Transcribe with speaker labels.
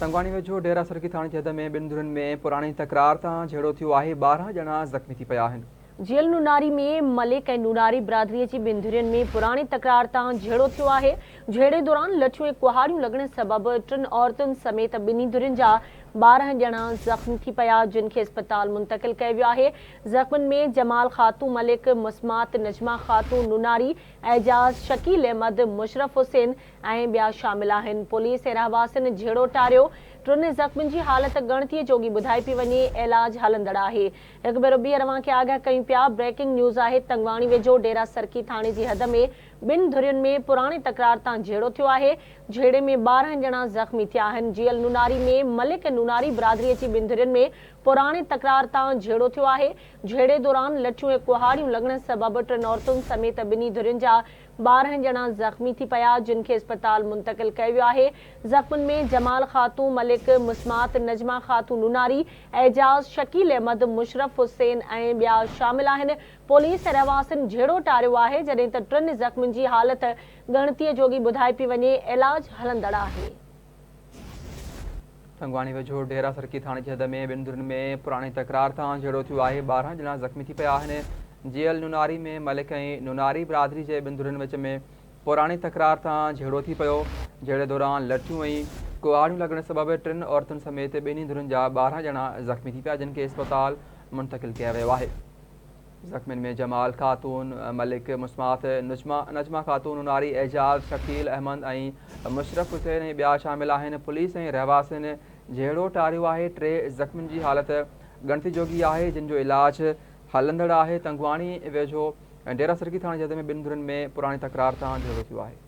Speaker 1: تنگواڻي ويجهو ڊيرا سرڪي ٿاڻي جي حد ۾ ٻن ڌرين ۾ پراڻي تڪرار تان جهيڙو ٿيو آهي، 12 ڄڻا زخمي ٿي پيا آهن.
Speaker 2: جيل نوناري ۾ ملڪ ۽ نوناري برادري جي ٻن ڌرين ۾ پراڻي تڪرار تان جهيڙو ٿيو آهي، جهيڙي دوران لٺيون ۽ ڪهاڙيون لڳڻ سبب ٽن عورتن سميت ٻنهي ڌرين جا 12 ڄڻا زخمي ٿي پيا، جن کي اسپتال منتقل ڪيو ويو آهي، زخمين ۾ جمال خاتون ملڪ، مسمات نجمه خاتون نوناري، اعجاز، شڪيل احمد، مشرف حسين، ۽ ٻيا شامل آهن. پوليس ۽ رهواسين جهيڙو ٽاريو، ٽن زخمين جي حالت ڳڻتيء جوڳي ٻڌائي پئي وڃي، علاج هلندڙ آهي. هڪ ڀيرو ٻيهر اوهان کي آگاهه ڪيون پيا، بريڪنگ نيوز آهي، تنگواڻي ويجهو ڊيرا سرڪي ٿاڻي جي حد ۾ ٻن ڌرين ۾ پراڻي تڪرار تان جهيڙو ٿيو آهي، جهيڙي ۾ 12 ڄڻا زخمي ٿيا آهن. جيل نوناري ۾ ملڪ ۽ نوناري برادري جي ٻن ڌرين ۾ پراڻي تڪرار تان جهيڙو ٿيو آهي، جهيڙي دوران لٺيون ۽ ڪهاڙيون لڳڻ سبب ٽن عورتن سميت ٻنهي ڌرين جا 12 ڄڻا زخمي ٿي پيا، جن کي اسپتال منتقل ڪيو ويو آهي. زخمين ۾ جمال خاتون ملڪ، مسمات نجمه خاتون نوناري، اعجاز، شڪيل احمد، مشرف حسين ۽ ٻيا شامل آهن. پوليس ۽ رهواسين جهيڙو ٽاريو آهي، جڏهن ته ٽن زخمين جي حالت ڳڻتيء جوڳي ٻڌائي پئي وڃي، علاج هلندڙ آهي.
Speaker 1: تنگواڻي ويجهو ڊيرا سرڪي ٿاڻي جي حد ۾ ٻن ڌرين ۾ پراڻي تڪرار تان جهيڙو ٿيو آهي، 12 ڄڻا زخمي ٿي پيا آهن، جيل نوناري ۾ ملڪ ۽ نوناري برادري جي ٻن ڌرين وچ ۾ پراڻي تڪرار تان جهيڙو ٿي پيو، جهيڙي دوران لٺيون ۽ ڪهاڙيون لڳڻ سبب ٽن عورتن سميت ٻنهي ڌرين جا 12 ڄڻا زخمي ٿي پيا، جن کي اسپتال منتقل ڪيو ويو آهي. زخمين ۾ جمال خاتون، ملڪ مسمات، نجمه خاتون، نوناري اعجاز، شڪيل احمد ۽ مشرف حسين ۽ ٻيا شامل آهن. پوليس ۽ رهواسين جهيڙو ٽاريو آهي. ٽي زخمين جي حالت ڳڻتي جوڳي آهي، جن جو علاج هلندڙ آهي. تنگواڻي ويجهو ڊيرا سرڪي ٿاڻي جي حد ۾ ٻن ڌرين ۾ پراڻي تڪرار تان جهيڙو ٿيو آهي.